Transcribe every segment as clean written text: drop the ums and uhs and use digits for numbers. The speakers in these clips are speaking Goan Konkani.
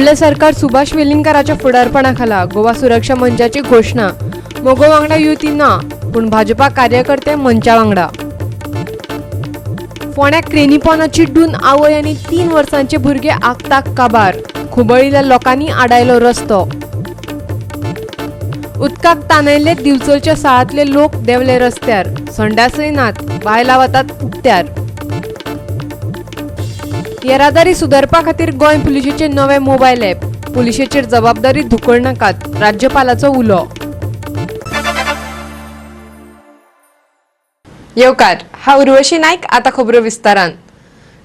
फुडलें सरकार सुभाष वेलिंगकाराच्या फुडारपणा खाला. गोवा सुरक्षा मंचाची घोशणा. मगो वांगडा युती ना, पूण भाजपा कार्यकर्ते मंचा वांगडा. फोंड्या क्रेनीपोना चिड्डून आवय आनी 3 वर्सांचे भुरगे आगताक काबार. खुबळिल्ल्या लोकांनी आडायलो रस्तो. उदकाक ताणयल्ले दिवचलच्या साळांतले लोक देंवले रस्त्यार. संडासय नात, बायलां वतात उक्त्यार. येरादारी सुदारपा खातीर गोंय पुलिशेचे नवे मोबायल ॲप. पुलिशेचेर जबाबदारी धुकळनाकात, राज्यपालाचो उलो. येवकार, हा उर्वशी नायक. आता खबरो विस्तारान.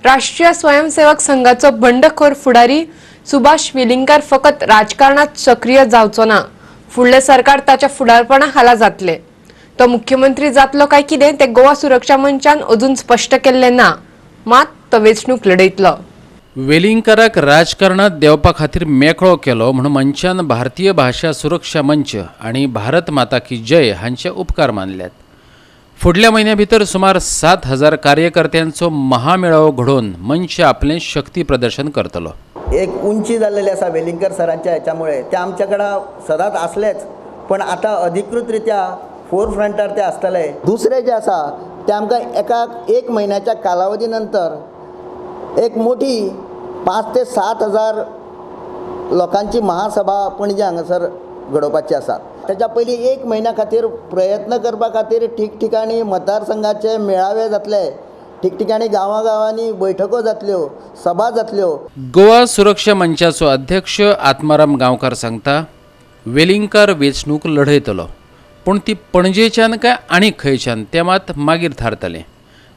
राष्ट्रीय स्वयंसेवक संघाचो बंडखोर फुडारी सुभाष वेलिंगकार फकत राजकारणात सक्रिय जावचो ना, फुडलें सरकार ताच्या फुडारपणा खाला जातले. तो मुख्यमंत्री जातलो काय कितें तें गोवा सुरक्षा मंचान अजून स्पश्ट केल्लें ना, मात तो वेंचणूक लढयतलो. वेलिंगकाराक राजकारणात देंवपा खातीर मेकळो केलो म्हूण मंचान भारतीय भाशा सुरक्षा मंच आनी भारत माता की जय हांचे उपकार मानल्यात. फुडल्या म्हयन्या भितर सुमार 7000 कार्यकर्त्यांचो महामेळावो घडोवन मंच आपलें शक्ती प्रदर्शन करतलो. एक उंची जाल्लेली आसा वेलिंगकर सरांच्या हेच्यामुळे. ते आमच्या कडेन सदांच आसलेच, पण आतां अधिकृतरित्या फोर फ्रंटार ते आसतले. दुसरें जें आसा तें आमकां एका एक म्हयन्याच्या कालावधी नंतर एक मोठी 5 ते 7 हजार लोकांची महासभा पणजे हांगासर घडोवपाची आसा. तेच्या पयलीं एक म्हयन्या खातीर प्रयत्न करपा खातीर ठिकठिकाणी मतदारसंघाचे मेळावे जातले, ठिकठिकाणी गांवागांवांनी बैठको जातल्यो, सभा जातल्यो. गोवा सुरक्षा मंचाचो अध्यक्ष आत्माराम गांवकार सांगता, वेलिंगकार वेंचणूक लढयतलो, पूण ती पणजेच्यान काय आनीक खंयच्यान तें मात मागीर थारतलें.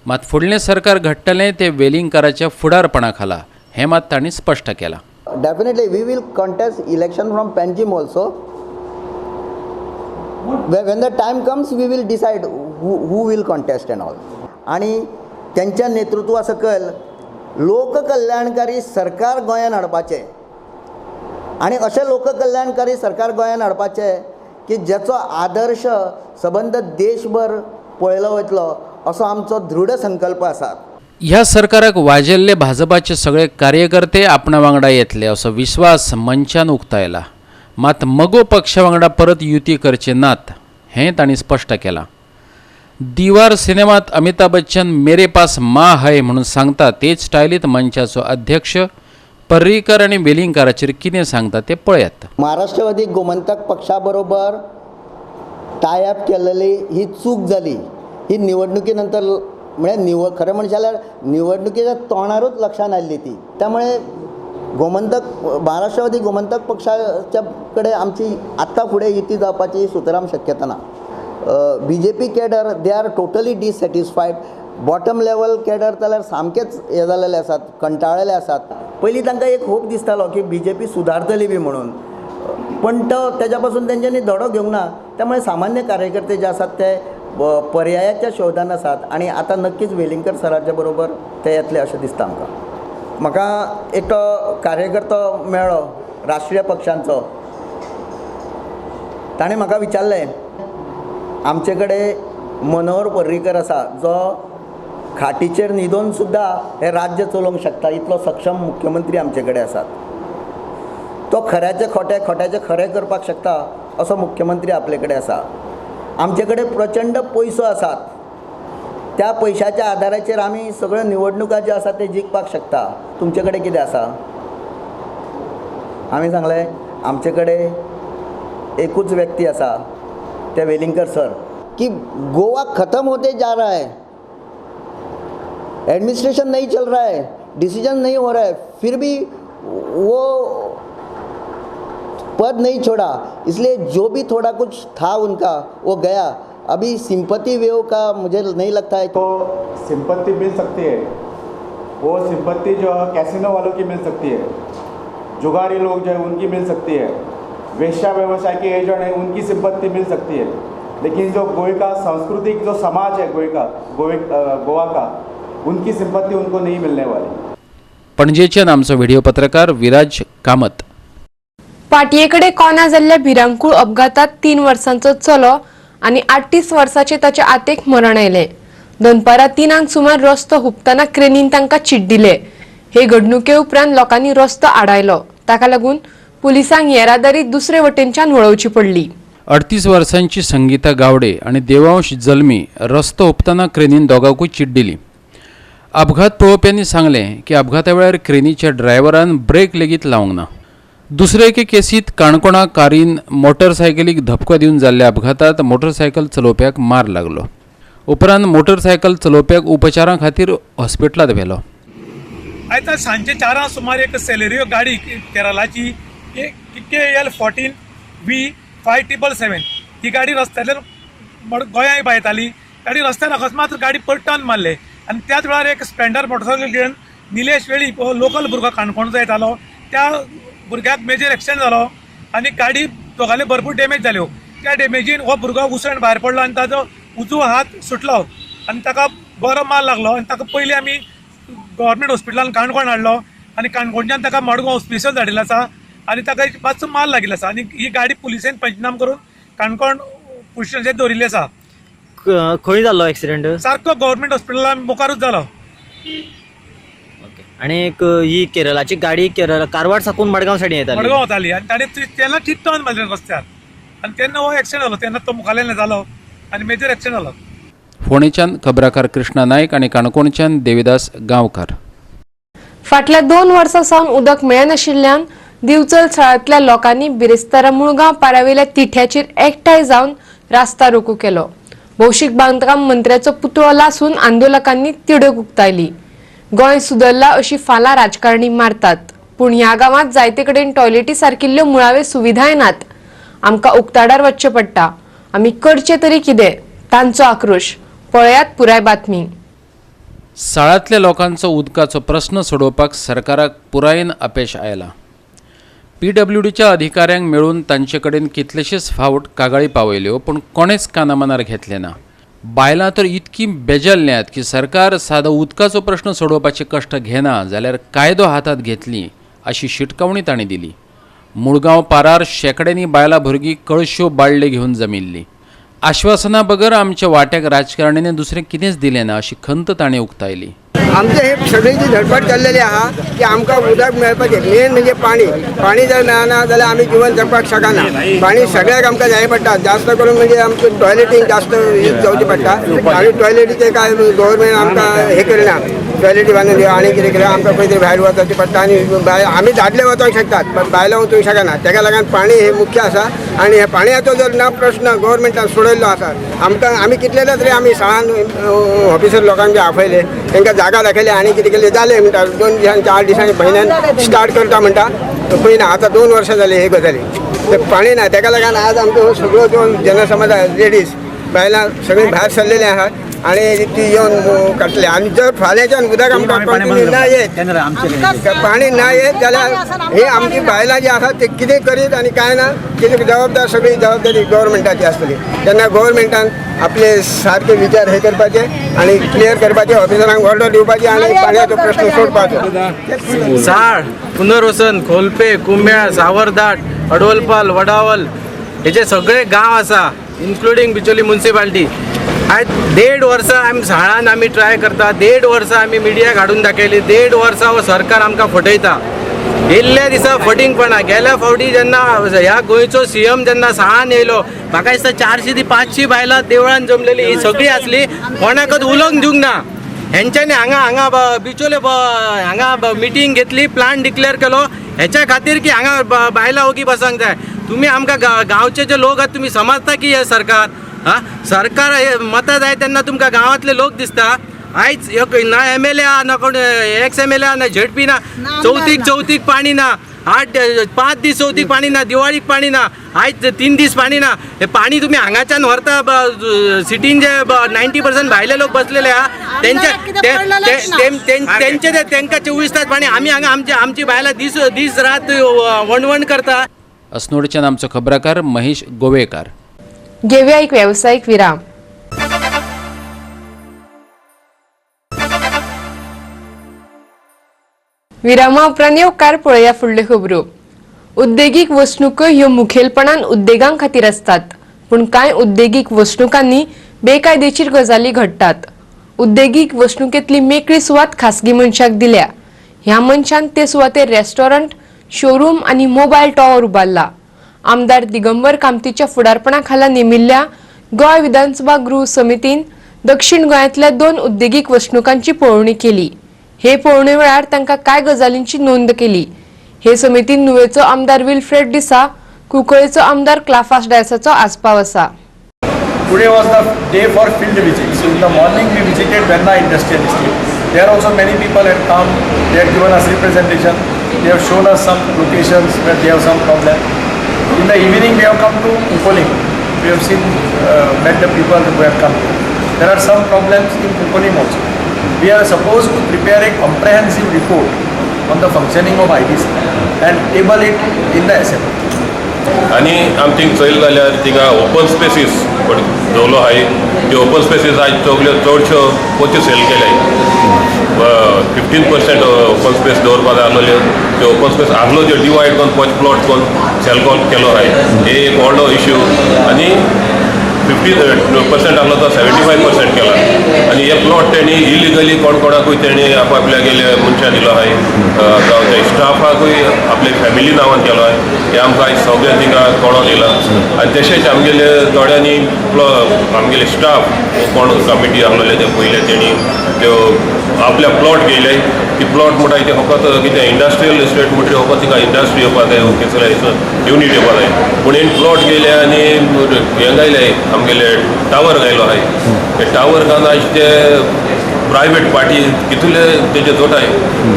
मात फुडलें सरकार घडटलें तें वेलिंगकाराच्या फुडारपणा खाला हें मात तांणी स्पश्ट केलां. Definitely we will contest election from Panjim also. When the time comes, we will decide who will contest and all. आणि त्यांच्या नेतृत्वा सकयल लोककल्याणकारी सरकार गोंयान हाडपाचें आनी अशें लोककल्याणकारी सरकार गोंयान हाडपाचें की ज्याचो आदर्श सबंद देशभर पळयलो वयतलो, असो आमचो दृढ संकल्प आसा. ह्या सरकाराक वाजेल्ले भाजपाचे सगळे कार्यकर्ते आपणा वांगडा येतले असो विश्वास मंचान उक्तायला. मात मगो पक्षा वांगडा परत युती करचे नात हें तांणी स्पश्ट केलां. दिवार सिनेमात अमिताभ बच्चन "मेरे पास माँ है" म्हणून सांगता, तेच स्टायलीत मंचाचो अध्यक्ष पर्रीकर आनी वेलिंगकाराचेर कितें सांगता तें पळयात. महाराष्ट्रवादी गोमंतक पक्षाबरोबर टायअप केलेली ही चूक जाली. ही निवडणुकी नंतर, म्हळ्यार खरें म्हणशात जाल्यार निवडणुकीच्या तोंडारूच लक्षांत आयल्ली ती. त्यामुळे महाराष्ट्रवादी गोमंतक पक्षाच्या कडेन आमची आत्तां फुडें युती जावपाची सुतराम शक्यता ना. BJP cadre, they are totally dissatisfied. Bottom level cadre जाल्यार सामकेच हे जालेले आसात, कंटाळलेले आसात. पयलीं तांकां एक होप दिसतालो की बीजेपी सुदारतली बी म्हणून, पण तो तेज्या पासून तेंच्यांनी धडो घेवंक ना. त्यामुळे सामान्य कार्यकर्ते जे आसात ते पर्यायाच्या शोधान आसात आनी आतां नक्कीच वेलिंगकर सराच्या बरोबर ते येतले अशें दिसता आमकां. म्हाका एकटो कार्यकर्तो मेळ्ळो राष्ट्रीय पक्षांचो. ताणें म्हाका विचारलें, आमचे कडेन मनोहर पर्रीकर आसा, जो खाटीचेर न्हिदोन सुद्दां हें राज्य चलोवंक शकता, इतलो सक्षम मुख्यमंत्री आमचे कडेन आसात. तो खऱ्याचें खोटें, खोट्याचें खरें करपाक शकता, असो मुख्यमंत्री आपले कडेन आसा. आमचे कडेन प्रचंड पयसो आसात. त्या पयशाच्या आदाराचेर आमी सगळ्यो निवडणुका ज्यो आसा ते जिखपाक शकता. तुमचे कडेन कितें आसा? आमी सांगलें, आमचे कडेन एकूच व्यक्ती आसा, ते वेलिंगकर सर. की गोवा खत्म होते जा रहा है, एडमिनिस्ट्रेशन नहीं चल रहा है, डिसीजन नहीं हो रहा है, फिर भी वो पद नहीं छोड़ा. इसलिए जो भी थोड़ा कुछ था उनका, वो गया. अभी सिंपति वेव का मुझे नहीं लगता है. तो सिंपत्ति मिल सकती है. वो सिंपत्ति जो है, कैसीनो वालों की मिल सकती है, जुगारी लोग जो है उनकी मिल सकती है, वेश्या व्यवसाय के एजेंट हैं उनकी सिंपत्ति मिल सकती है, लेकिन जो गोवा का सांस्कृतिक जो समाज है, गोवा का गोवे गोवा का, उनकी सिंपत्ति उनको नहीं मिलने वाली. पणजेच्यान आमचो व्हिडिओ पत्रकार विराज कामत. पाटयेकडे कोना जाल्ल्या भिरांकूळ अपघातात 3 वर्सांचो चलो आनी 38 वर्साचे ताचे आतेक मरण आयलें. दनपारां 3ांक सुमार रस्तो हुपतना क्रेनीन तांकां चिड्डिले. हे घडणुके उपरांत लोकांनी रस्तो आडायलो. ताका लागून पुलिसांक येरादारी दुसरे वटेनच्यान वळोवची पडली. 38 वर्सांची संगीता गावडे आनी देवांश जल्मी रस्तो हुपतना क्रेनीन दोगांकूय चिड्डिली. अपघात पळोवप्यांनी सांगलें की अपघाता वेळार क्रेनीच्या ड्रायव्हरान ब्रेक लेगीत लावंक ना. दुसरे एके केसीत काणकोणा कारीन मोटरसायकलीक धपको दिवन जाल्ल्या अपघातात मोटरसायकल चलोवप्याक मार लागलो. उपरांत मोटरसायकल चलोवप्याक उपचारां खातीर हॉस्पिटलांत व्हेलो. आयज सांजचे 4 सुमार एक सेलेरियो गाडी केरलाची KL 14 V 5777 ही गाडी रस्त्यांतल्यान गोंया भायताली. गाडी रस्त्यार अकस्मात गाडी पलटान मारले आनी त्याच वेळार एक स्प्लेंडर मोटरसायकल घेवन निलेश वेळीप हो लोकल भुरगो काणकोणचो येतालो. त्या भुरग्याक मेजर एक्सिडंट जालो आनी गाडी दोगांले भरपूर डॅमेज जाल्यो. त्या डॅमेजीन हो भुरगो उसण भायर पडलो आनी ताजो उजवो हात सुटलो आनी ताका बरो मार लागलो आनी ताका पयलीं आमी गव्हर्मेंट हॉस्पिटलान काणकोण हाडलो आनी काणकोणच्यान ताका मडगांव हॉस्पिटल धाडिल्लो आसा आनी ताका मातसो मार लागिल्लो आसा आनी ही गाडी पुलिसेन पंचनाम करून काणकोण पुलीस स्टेशनाचेर दवरिल्ली आसा. खंय जाल्लो एक्सिडंट? सारको गव्हर्मेंट हॉस्पिटला मुखारूच जालो. आनी एक ही केरलाची गाडी केरळ कारवार साकून मडगांव सायडीन येताली. मडगांव वताली आनी ताणें तेन्ना ठीक टर्न मारलें रस्त्यार आनी तेन्ना हो एक्सिडंट जालो. तेन्ना तो मुखाल्ल्यान जालो आनी मेजर एक्सिडंट जालो. फोंडेच्यान खबराकार कृष्णा नायक आनी काणकोणच्यान देविदास गांवकार. फाटल्या 2 वर्सां सावन उदक मेळनाशिल्ल्यान दिवचल साळांतल्या लोकांनी बिरेस्तारा मुळगांव पारावेल्या तिठ्याचेर एकठांय जावन रास्ता रोको केलो. भौशीक बांदकाम मंत्र्याचो पुतळो लासून आंदोलकांनी तिडक उक्तायली. गोंय सुदरला अशी फालां राजकारणी मारतात, पूण ह्या गांवांत जायते कडेन टॉयलेटी सारकिल्ल्यो मुळाव्यो सुविधाय नात. आमकां उक्ताडार वचचें पडटा. आमी करचें तरी कितें? तांचो आक्रोश. पळयात पुराय बातमी. साळांतल्या लोकांचो उदकाचो प्रस्न सोडोवपाक सरकाराक पुरायेन अपेश आयलां. पीडब्ल्यूडीच्या अधिकाऱ्यांक मेळून तांचे कडेन कितलेशेच फावट कागाळी पावयल्यो, पूण कोणेच कानामनार घेतलें ना. बायलां तर इतकी बेजारल्यांत की सरकार सादो उदकाचो प्रश्न सोडोवपाचे कश्ट घेना जाल्यार कायदो हातांत घेतली अशी शिटकावणी तांणी दिली. मुळगांव पारार शेंकड्यांनी बायलां भुरगीं कळश्यो बाळ्ळे घेवन जमिल्लीं. आश्वासना बगर आमच्या वाट्याक राजकारण्यांनी दुसरें कितेंच दिलें ना अशी खंत ताणें उक्तायली. आमचे हे सगळी जी धडपड चाललेली आहा की आमकां उदक मेळपाचें, मेन म्हणजे पाणी. पाणी जर मेळना जाल्यार आमी जिवन जगपाक शकना. पाणी सगळ्याक आमकां जाय पडटा. जास्त करून म्हणजे आमकां टॉयलेटींक जास्त यूज जावची पडटा आनी टॉयलेटीचें काय गव्हर्मेंट आमकां हें करिना. टॉयलेटी बांदून दिवप आनी कितें कितें आमकां खंय तरी भायर वचचें पडटा आनी आमी दादले वचोंक शकतात पण बायलां वचूंक शकना. तेका लागून पाणी हें मुख्य आसा आनी ह्या पाणयाचो जर ना प्रश्न गव्हर्मेंटान सोडयल्लो आसा आमकां. आमी कितलेले तरी आमी शाळान ऑफिसर लोकांक बी आपयले, तांकां जागा दाखयली आनी कितें केलें जालें म्हणटा. 2 दिसांनी 4 दिसांनी म्हयन्यान स्टार्ट करता म्हणटा, पळयना. आतां 2 वर्सां जालीं हे गजाली, ते पाणी ना. तेका लागून आज आमचो सगळो जो जनसमाज लेडीज बायलां सगळीं भायर सरलेलीं आहात आनी ती येवन काडटली. आनी जर फाल्यांच्यान उदक आमकां कंटिन्यू ना येत, पाणी ना येत जाल्यार ही आमची बायलां जी आसा ती कितें करीत आनी कांय ना, कितें जबाबदार सगळी जबाबदारी गव्हर्मेंटाची आसतली. तेन्ना गव्हर्मेंटान आपले सारके विचार हे करपाचे आनी क्लियर करपाचे, ऑफिसरांक ऑर्डर दिवपाची आनी पाणयाचो प्रश्न सोडपाचो. साळ, पुनर्वसन, खोलपे, कुंब्याळ, सावरदाट, अडवलपाल, वडावल हेजे सगळे गांव आसा, इन्क्लुडींग बिचोली मुन्सिपाल्टी. आयज 1.5 वर्सां आमी साळान आमी ट्राय करता, 1.5 वर्सां आमी मिडियाक हाडून दाखयली, 1.5 वर्सां हो सरकार आमकां फटयता. येयल्ल्या दिसा फटींगपणा. गेल्या फावटी जेन्ना ह्या गोंयचो सीएम जेन्ना साळान येयलो, म्हाका दिसता 400 ते 500 बायलां देवळान जमलेली, ही सगळी आसली, कोणाकच उलोवंक दिवंक ना. हेंच्यांनी हांगा हांगा बिचोले हांगा मिटींग घेतली, प्लान डिक्लेअर केलो हेच्या खातीर की हांगा बायलां ओगी बसंक जाय. तुमी आमकां गांवचे जे लोक आहात तुमी समजता की हे सरकार, हा सरकार हे मतां जाय तेन्ना तुमकां गांवांतले लोक दिसता. आयज ना एम एल ए आहा, ना कोण एक्स एम एल ए आहा, ना झेडपी ना. चवथीक चवथीक पाणी ना, 8-5 दीस चवथीक पाणी ना, दिवाळीक पाणी ना, आयज 3 दीस पाणी ना. हे पाणी तुमी हांगाच्यान व्हरता सिटीन जे 90% भायले लोक बसलेले आहा तेंचे तेंकां 24 तास पाणी. आमी हांगा आमची आमची बायलां दीस दीस रात वणवण करता. अस्नोडच्यान आमचो खबराकार महेश गोवेकार. घेऊया एक व्यावसायिक विराम. विरामा उपरांत येवकार पळोवया फुडल्यो खबरो. उद्देगीक वसणुको ह्यो मुखेलपणान उद्देगां खातीर आसतात, पूण कांय उद्देगीक वसणुकांनी बेकायदेशीर गजाली घडटात. उद्देगीक वसणुकेंतली मेकळी सुवात खासगी मनशाक दिल्या. ह्या मनशान ते सुवातेर रेस्टॉरंट, शोरूम आनी मोबायल टॉवर उबारला. आमदार दिगंबर कामतीच्या फुडारपणा खाला नेमिल्ल्या गोंय विधानसभा गृह समितीन दक्षिण गोंयांतल्या 2 उद्देगीक वसणुकांची पळोवणी केली. हे पळोवणे वेळार तांकां कांय गजालींची नोंद केली. हे समितीन नुवेचो आमदार विल्फ्रेड डिसा, कुंकळेचो आमदार क्लाफास डायसाचो आस्पाव आसा. Today was the day for field visits. So in the morning we visited Verna Industrial Estate. There also many people had come. They had given us representation. They have shown us some locations where they have some problem. In the evening we have come to Cuncolim. We have seen, met the people who have come. There are some problems in Cuncolim also. We are supposed to prepare a comprehensive report on the functioning of IDC and table it in the assembly. आनी आमी थिंग चोयलें जाल्यार थिंगा ओपन स्पेसीस दवरलो आहाय. त्यो ओपन स्पेसीस आयज सगल्यो चडश्यो पोत्यो सेल केल्याय. 15% ओपन स्पेस दवरपा जाय आसलेल्यो, त्यो ओपन स्पेस आसलो त्यो डिवायड करून पोच प्लॉट करून सेल केलो आहाय. हे एक व्हडलो इश्यू. आनी 50% आसलो तो 75% केला आनी हे प्लॉट तेणी इलिगली कोण कोणाकूय तेणी आपआपल्यागेले मनशां दिलो आहाय, जावं ते स्टाफाकूय आपले फॅमिली नांवान केलो आहाय. हें आमकां आयज सगळें थिंगा कळोन येयलां. आनी तशेंच आमगेले थोड्यांनी आमगेले स्टाफ कोण कमिटी आसलेले ते पयले तेणी त्यो आपल्या प्लॉट घेयले. ती प्लॉट म्हणटा ते फकत कितें इंडस्ट्रियल इस्टेट म्हणटरी फकत थिंगा इंडस्ट्री येवपा जाय, कसले युनीट येवपा जाय, पूण हेण प्लॉट घेयले आनी हें घायले, आमगेले टावर घायलो आहाय. ते टावर घालून आयज ते प्रायवेट पार्टी कितले तेजे जोटाय,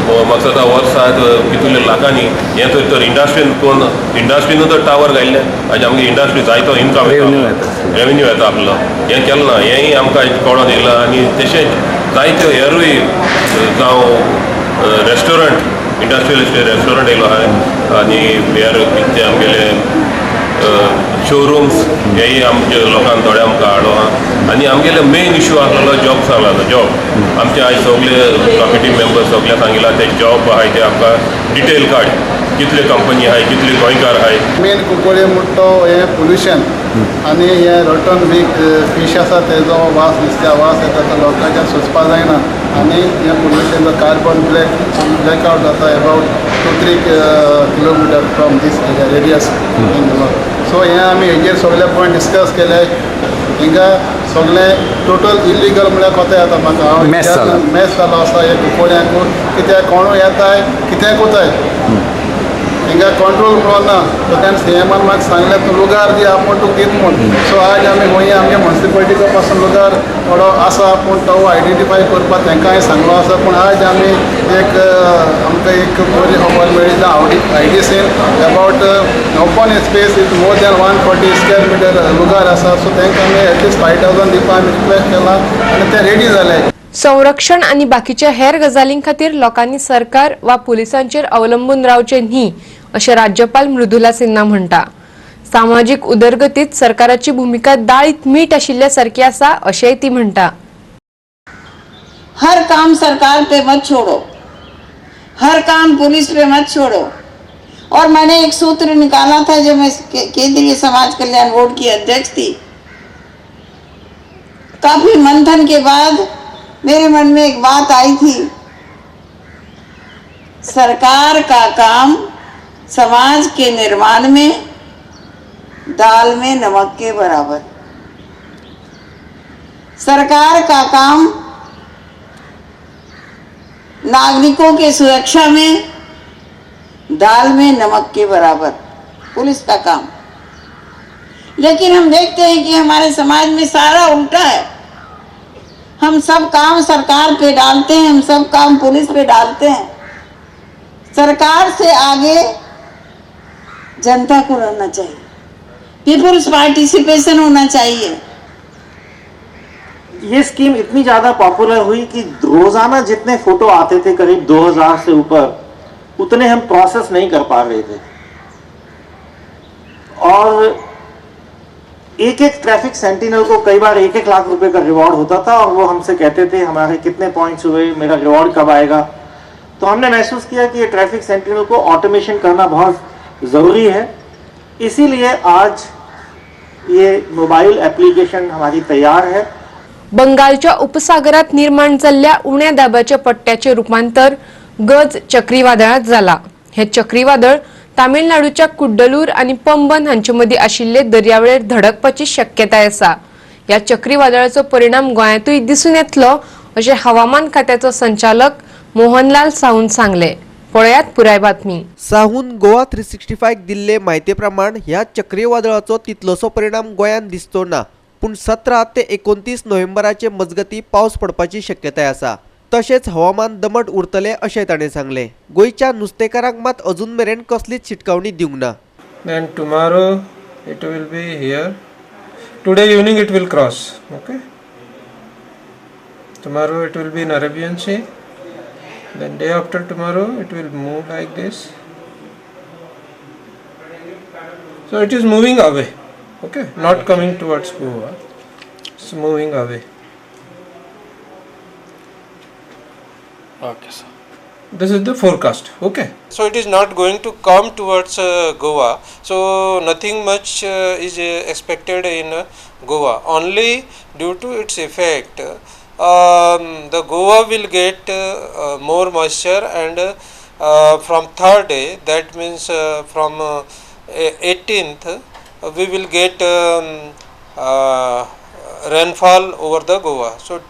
म्हाका दिसता वर्साक कितले लाखांनी. हें तर इंडस्ट्रीन कोण इंडस्ट्रीन तर टावर घायल्ले आयज आमगे इंडस्ट्री जायतो इनकम रेवेन्यू येता आपलो. हें केलें ना, हेंय आमकां आयज कळोन येयलां. आनी तशेंच जायत्यो हेरूय जावं रेस्टॉरंट, इंडस्ट्रियल इस्टेट रेस्टॉरंट येयलो आहाय आनी हेर कितें आमगेले शोरूम्स, हेय आमचे लोकांक थोडे आमकां हाडो आहा. आनी आमगेले मेन इशू आसलेलो जॉब्स आसलो. जॉब आमचे आयज सगळे कमिटी मेंबर्स सगळे सांगिलां, ते जॉब आहाय ते आमकां डिटेल काड, कितले कंपनी आहाय, कितले गोंयकार आहाय. मेन कुंकळ्ळे म्हणटा तो हें पोल्युशन आनी हें रोटन वीक फीश आसा तेजो वास, नुस्त्या वास येता, तो लोकांच्या सोंसपा जायना. आनी हें pollution carbon black out जाता about 2-3 kilometre from this area radius. So हें आमी हेजेर सगळे पॉयंट डिस्कस केले. हिंगा सगळें टोटल इलिगल म्हळ्यार कोता येता म्हाका हांव मॅस जालो आसा हे कुंकळ्यांकू. कित्याक कोणूय येताय, कितेंय कोताय, हिंगा कंट्रोल म्हणून ना. सो तेन्ना सीएमान म्हाका सांगलें, तूं लुगार दी, आपूण तुका दित म्हूण. सो आयज आमी वंय आमगे मुन्सिपालिटीचो पासून लुगार थोडो आसा, पूण तो आयडेंटिफाय करपाक तांकां हांवें सांगलो आसा. पूण आयज आमी एक आमकां एक बरी खबर मेळ्ळी, जावं आयडीसीन about open space is more than 140 square metre लुगार आसा. सो तांकां आमी एटलिस्ट 5,000 दिवपाक आमी रिक्वेस्ट केलां आनी ते रेडी जाले. संरक्षण आनी बाकीच्या हेर गजालीं खातीर लोकांनी सरकार वा पुलिसांचेर अवलंबून रावचें न्ही अशें राज्यपाल मृदुला सिन्हा म्हणटा. सामाजीक उदरगतीत सरकाराची भुमिका दाळीत मीठ आशिल्ल्या सारकी आसा अशेंय ती म्हणटा. हर काम सरकार पे मत छोड़ो, हर काम पुलिस पे मत छोड़ो. और मैंने एक सूत्र निकाला था जब मैं केंद्रीय समाज कल्याण बोर्ड की अध्यक्ष थी. काफी मंथन के बाद मेरे मन में एक बात आई थी, सरकार का काम समाज के निर्माण में दाल में नमक के बराबर, सरकार का काम नागरिकों के सुरक्षा में दाल में नमक के बराबर, पुलिस का काम. लेकिन हम देखते हैं कि हमारे समाज में सारा उल्टा है. हम सब काम सरकार पे डालते हैं, हम सब काम पुलिस पे डालते हैं. सरकार से आगे जनता को रहना चाहिए, पीपुल्स पार्टिसिपेशन होना चाहिए. ये स्कीम इतनी ज़्यादा पॉपुलर हुई कि रोजाना जितने फोटो आते थे, करीब 2000 से ऊपर, उतने हम प्रोसेस नहीं कर पा रहे थे. और एक एक ट्रैफिक सेंटिनल को कई बार 1-1 लाख रुपए का रिवॉर्ड होता था और वो हमसे कहते थे, हमारे कितने पॉइंट्स हुए, मेरा रिवॉर्ड कब आएगा? तो हमने महसूस किया कि ये ट्रैफिक सेंटिनल को ऑटोमेशन करना बहुत ज़रूरी है. इसीलिए आज ये मोबाइल एप्लीकेशन हमारी तैयार है. बंगालच्या उपसागरात निर्माण जाल्ल्या उण्या दाबाच्या पट्ट्याचे रुपांतर गज चक्रीवादळात जाला. हे चक्रीवादळ तामिळनाडूच्या कुड्डलूर आनी पंबन हांचे मदीं आशिल्ले दर्यावेळेर धडकपाची शक्यताय आसा. ह्या चक्रीवादळाचो परिणाम गोंयांतूय दिसून येतलो अशें हवामान खात्याचो संचालक मोहनलाल साहून सांगलें. पळयात पुराय बातमी. साहून गोवा 365 दिल्ले म्हायती प्रमाण ह्या चक्रीवादळाचो तितलोसो परिणाम गोंयांत दिसचो ना, पूण 17 ते 29 नोव्हेंबराचे मजगती पावस पडपाची शक्यताय आसा. तशेंच हवामान दमट उरतलें अशें ताणें सांगलें. गोंयच्या नुस्तेकारांक मात अजून मेरेन कसलीच शिटकावणी दिवंक ना. Then tomorrow it will be here. Today evening it will cross. Okay. Tomorrow it will be in Arabian Sea. Then day after tomorrow it will move like this. So it is moving away. Okay, not coming towards Goa. It's moving away. Okay, sir. This is the forecast. Okay. So it is not going to come towards Goa. So nothing much is expected in Goa. Only due to its effect, the Goa will get more moisture, and from third day, that means from 18th, we will get rainfall over the Goa. So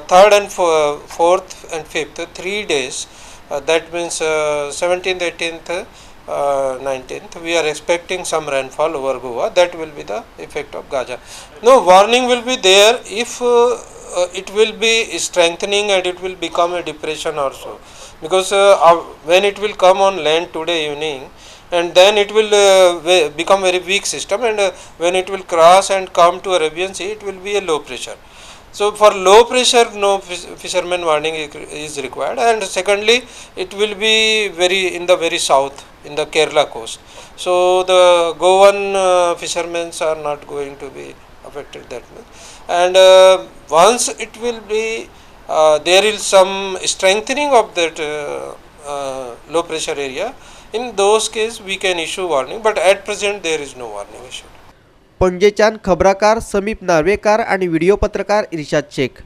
third and fourth and fifth, 3 days, that means 17th, 18th, 19th, we are expecting some rainfall over Goa. That will be the effect of Gaza. No warning will be there if it will be strengthening and it will become a depression also, because when it will come on land today evening, and then it will become very weak system, and when it will cross and come to Arabian Sea, it will be a low pressure. So for low pressure, no fisherman warning is required. And secondly, it will be very in the very south, in the Kerala coast. So the Goan fishermen are not going to be affected that much. And once it will be, there is some strengthening of that low pressure area. In those case, we can issue warning, but at present there is no warning issued. पणजेच्यान खबराकार समीप नार्वेकार आणि व्हिडिओ पत्रकार इर्शाद शेख.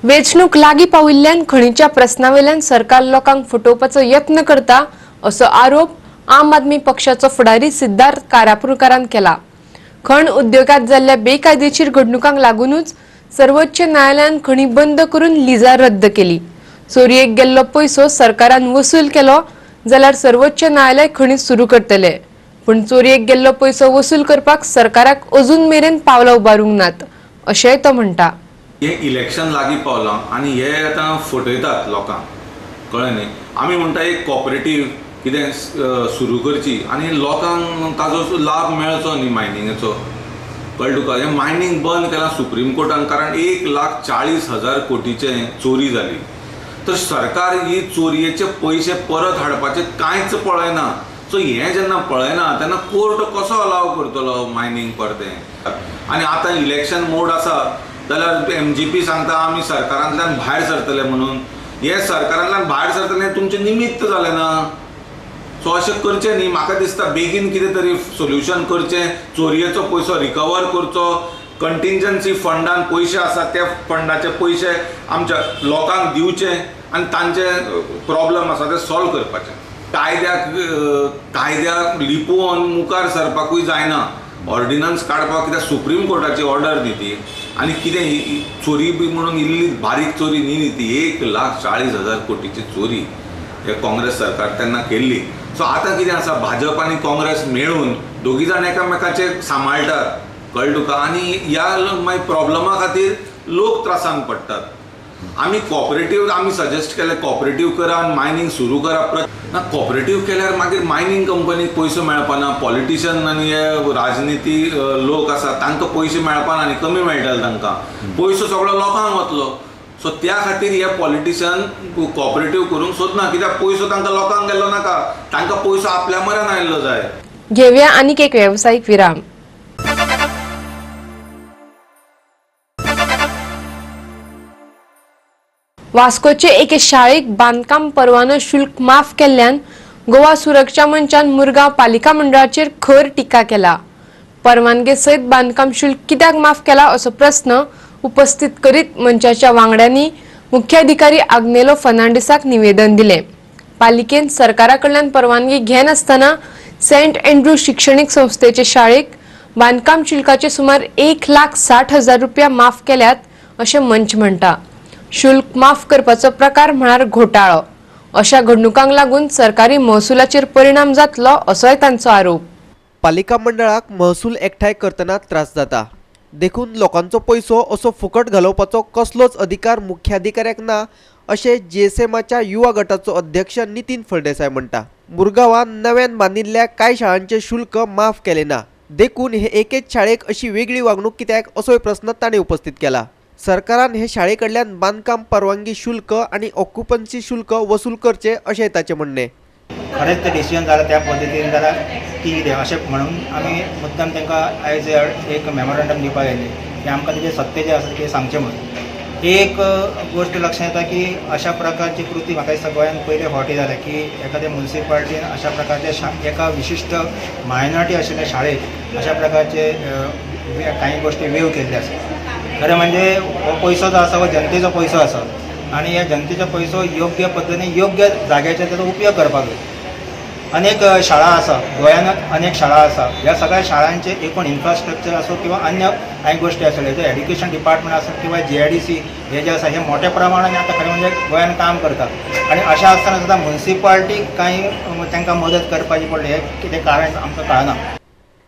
वेंचणूक लागीं पाविल्ल्यान खणीच्या प्रस्नावेल्यान सरकार लोकांक फटोवपाचो यत्न करता असो आरोप आम आदमी पक्षाचो फुडारी सिद्धार्थ कारापूरकारान केला. खण उद्योगांत जाल्ल्या बेकायदेशीर घडणुकांक लागूनच सर्वोच्च न्यायालयान खणी बंद करून लिजा रद्द केली. चोरयेक गेल्लो पयसो सरकारान वसूल केलो जाल्यार सर्वोच्च न्यायालय खणी सुरू करतले, पूण चोरयेक गेल्लो पयसो वसूल करपाक सरकाराक अजून मेरेन पावलां उबारूंक नात अशेंय तो म्हणटा. हे इलेक्शन लागीं पावलां आनी हे आतां फटयतात लोकांक, कळ्ळें न्ही. आमी म्हणटा एक कॉपरेटीव कितें सुरू करची आनी लोकांक ताजो लाभ मेळचो न्ही मायनिंगाचो, कळ्ळें तुका. हें मायनींग बंद केलां सुप्रीम कोर्टान, कारण 1,40,000 कोटीचें चोरी जाली. तर सरकार ही चोरयेचे पयशे परत हाडपाचे कांयच पळयना. सो हें जेन्ना पळयना तेन्ना कोर्ट कसो अलाव करतलो मायनींग परतें. आनी आतां इलेक्शन मोड आसा जाल्यार MGP सांगता आमी सरकारांतल्यान भायर सरतले म्हणून. हे सरकारांतल्यान भायर सरतले तुमचें निमित्त जालें ना. सो अशें करचें न्ही. म्हाका दिसता बेगीन कितें तरी सोल्युशन करचें, चोरयेचो पयसो रिकवर करचो, कंटिंजन्सी फंडान पयशे आसा त्या फंडाचे पयशे आमच्या लोकांक दिवचे आनी तांचे प्रॉब्लम आसा ते सॉल्व करपाचे. कायद्याक लिपोवन मुखार सरपाकूय जायना. ऑर्डिनन्स काडपाक कित्याक सुप्रीम कोर्टाची ऑर्डर न्ही ती, आनी कितें चोरी बी म्हणून इल्ली बारीक चोरी न्ही न्ही ती, 1,40,000 कोटीची चोरी हे काँग्रेस सरकार तेन्ना केल्ली. सो आतां कितें आसा, भाजप आनी काँग्रेस मेळून दोगी जाण एकामेकाचे सांबाळटात, कळ्ळें तुका. आनी ह्या मागीर प्रॉब्लमा खातीर लोक त्रासान पडटात. आमी कॉपरेटीव आमी सजेस्ट केलें कॉपरेटीव करा आनी मायनींग सुरू करा. ना कॉपरेटीव केल्यार मागीर मायनींग कंपनीक पयसो मेळपाना, पॉलिटिशन आनी हे राजनिती लोक आसा तांकां पयशे मेळपाना आनी कमी मेळटले तांकां, पयसो सगळो लोकांक वतलो. सो त्या खातीर हे पॉलिटिशन कॉपरेटीव करूंक सोदना, कित्याक पयसो तांकां लोकांक गेल्लो नाका, तांकां पयसो आपल्या मऱ्यान आयिल्लो जाय. घेवया आनीक एक वेवसायीक विराम. वास्कोचे एके शाळेक बांदकाम परवानो शुल्क माफ केल्ल्यान गोवा सुरक्षा मंचान मुरगांव पालिका मंडळाचेर खर टिका केला. परवानगे सयत बांदकाम शुल्क कित्याक माफ केला असो प्रस्न उपस्थित करीत मंचाच्या वांगड्यांनी मुख्याधिकारी आग्नेलो फर्नांडीसाक निवेदन दिलें. पालिकेन सरकारा कडल्यान परवानगी घेनासतना सेंट एंड्रू शिक्षणीक संस्थेचे शाळेक बांदकाम शुल्काचे सुमार 1,60,000 रुपया माफ केल्यात अशें मंच म्हणटा. शुल्क माफ करपाचो प्रकार म्हळ्यार घोटाळो. अशा घडणुकांक लागून सरकारी महसुलाचेर परिणाम जातलो असोय तांचो आरोप. पालिका मंडळाक महसूल एकठांय करतना त्रास जाता, देखून लोकांचो पयसो असो फुकट घालोवपाचो कसलोच अधिकार मुख्याधिकाऱ्याक ना अशें जीएसएमाच्या युवा गटाचो अध्यक्ष नितीन फळदेसाय म्हणटा. मुरगांवान नव्यान बांदिल्ल्या कांय शाळांचे शुल्क माफ केलें ना, देखून हे एकेच शाळेक अशी वेगळी वागणूक कित्याक असोय प्रस्न ताणें उपस्थित केला. सरकारान हे शाळे कडल्यान बांदकाम परवानगी शुल्क आनी ऑक्युपन्सी शुल्क वसूल करचें अशें ताचें म्हणणें. खरेंच तें डिसिजन जालां त्या पद्दतीन जाल्यार ती कितें अशें म्हणून आमी मुद्दम तांकां आयज एक मेमोरंडम दिवपाक आयिल्लें की आमकां तेजें सत्य जें आसा तें सांगचें म्हणून. एक गोश्ट लक्षांत येता की अशा प्रकारची कृती म्हाका दिसता गोंयांत पयले फावटी जाल्या की एखाद्या मुन्सिपालिटीन अशा प्रकारच्या एका विशिश्ट मायनॉरिटी आशिल्ल्या शाळेक अशा प्रकारचे कांय गोश्टी वेव केल्ले आसा. खरें म्हणजे हो पयसो जो आसा हो जनतेचो पयसो आसा आनी ह्या जनतेचो पयसो योग्य पद्दतीन योग्य जाग्याचेर ताचो उपयोग करपाक जाय. अनेक शाळा आसा गोंयांत, अनेक शाळा आसा, ह्या सगळ्या शाळांचे एकूण इन्फ्रास्ट्रक्चर आसूं किंवा अन्य कांय गोश्टी आसल्यो, जे एड्युकेशन डिपार्टमेंट आसूं किंवा जीआयडीसी हे जे आसा हे मोठ्या प्रमाणान आतां खरें म्हणजे गोंयांत काम करता आनी अशें आसतना सुद्दां मुन्सिपालिटीक कांय तांकां मदत करपाची पडली हें कितें कारण आमकां कळना.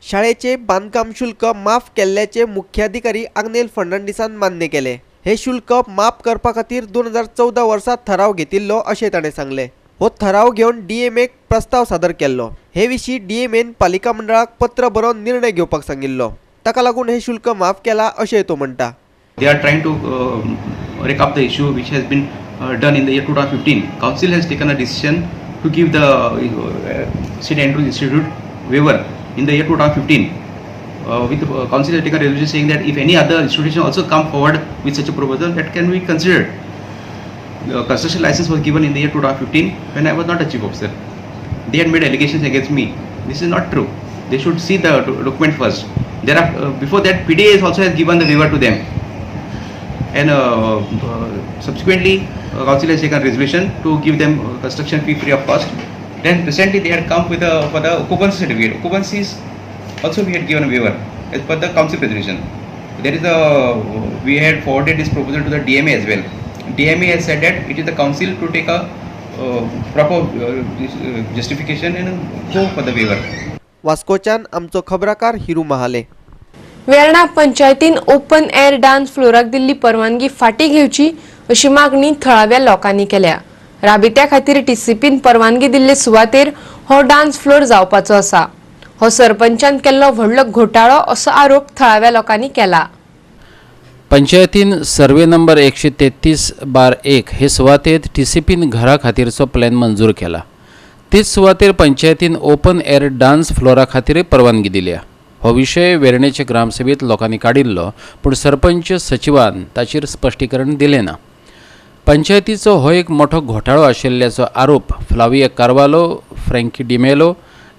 शाळेचे बांदकाम शुल्क माफ केल्ल्याचे मुख्याधिकारी आग्नेल फर्नांडीसान मान्य केले. हे शुल्क माफ करपा खातीर 2014 वर्सा ठराव घेतिल्लो अशें ताणें सांगलें. हो ठराव घेवन डीएमएक प्रस्ताव सादर केल्लो. हे विशीं डीएमएन पालिका मंडळाक पत्र बरोवन निर्णय घेवपाक सांगिल्लो. ताका लागून हे शुल्क माफ केला अशें तो म्हणटा. They are trying to rake up the issue which has been done in the year 2015. Council has taken a decision to give the St. Andrews Institute waiver in the year 2015. With the council has taken a resolution saying that if any other institution also come forward with such a proposal, that can be considered. The construction license was given in the year 2015 when I was not a chief officer. They had made allegations against me. This is not true. They should see the document first. Thereafter, before that, PDA also has given the waiver to them. And subsequently, council has taken a resolution to give them construction fee free of cost. Then recently they had come with for the occupancy certificate. Occupancies also we had given a waiver as per the council resolution. There is a we had forwarded this proposal to the DMA as well. DMA has said that it is the council to take a proper justification and go for the waiver. वास्कोच्यान आमचो खबराकार हिरू महाले. वेर्णा पंचायतीन ओपन एअर डान्स फ्लोराक दिल्ली परवानगी फाटी घेवची अशी मागणी थळाव्या लोकांनी केल्या. राबित्या खातीर टीसीपीन परवानगी दिल्ले सुवातेर हो डान्स फ्लोर जावपाचो आसा. हो सरपंचान केल्लो व्हडलो घोटाळो असो आरोप थळाव्या लोकांनी केला. पंचायतीन सर्वे नंबर 133/1 हे सुवातेत टीसीपीन घरा खातीरचो प्लॅन मंजूर केला. तेच सुवातेर पंचायतीन ओपन एअर डान्स फ्लोरा खातीर परवानगी दिल्या. हो विशय वेर्णेचे ग्रामसभेत लोकांनी काडिल्लो, पूण सरपंच सचिवान ताचेर स्पश्टीकरण दिलें ना. पंचायतीचो हो एक मोठो घोटाळो आशिल्ल्याचो आरोप फ्लाविया कार्वालो, फ्रँकी डिमेलो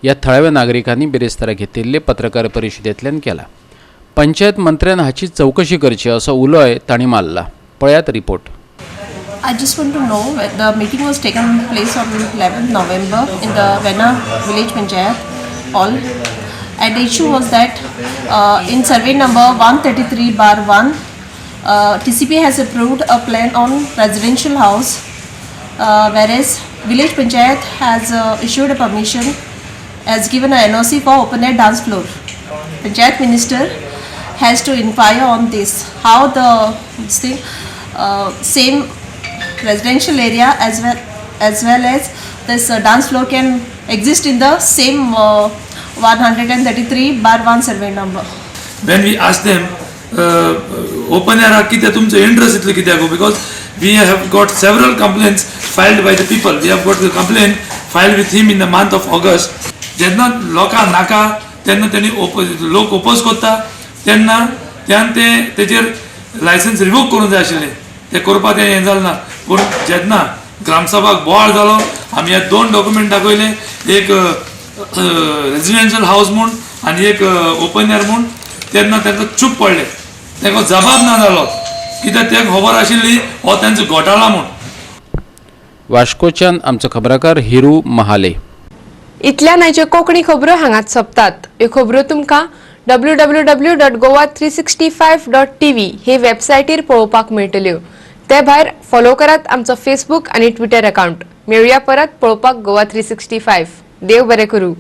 ह्या थळाव्या नागरिकांनी बिरेस्तारा घेतिल्ले पत्रकार परिशदेंतल्यान केला. पंचायत मंत्र्यान हाची चवकशी करची असो उलोय तांणी मारला. पळयात report. I just want to know the meeting was taken place on 11th November in the Verna village panchayat hall, and the issue was that in survey number 133/1 TCP has approved a plan on residential house, whereas village panchayat has issued a permission, has given an NOC for open air dance floor. Panchayat minister has to inquire on this, how the this thing, same residential area as well as this dance floor can exist in the same 133/1 survey number. When we ask them, open air कित्याक तुमचो इंट्रस्ट इतलो कित्याक, because we have got several complaints filed by the people. We have got the complaint filed with him in the month of August. जेन्ना लोकांक नाका तेन्ना तेणी लोक ओपोज करता, तेन्ना त्यान ते तेजेर लायसन्स रिवोक करूंक जाय आशिल्लें, तें करपाक तें हें जालें ना. पूण जेन्ना ग्रामसभाक बोवाळ जालो, आमी हे दोन डॉक्युमेंट दाखयले, एक रेजिडेन्शियल हावस म्हूण आनी एक ओपन एअर म्हूण, तेन्ना तांकां चूप पडले, तांकां जबाब ना जालो, कित्याक तांकां खबर आशिल्ली हो तांचो घोटाळा म्हूण. वास्कोच्यान आमचो खबराकार हिरू महाले. इतल्यान आयच्यो कोंकणी खबरो हांगाच सोंपतात. ह्यो खबरो तुमकां www.goa365.tv हे वेबसायटीर पळोवपाक मेळटल्यो. ते भायर फॉलो करात आमचो फेसबूक आनी ट्विटर अकाउंट. मेळुया परत पळोवपाक गोवा 365. देव बरें करूं.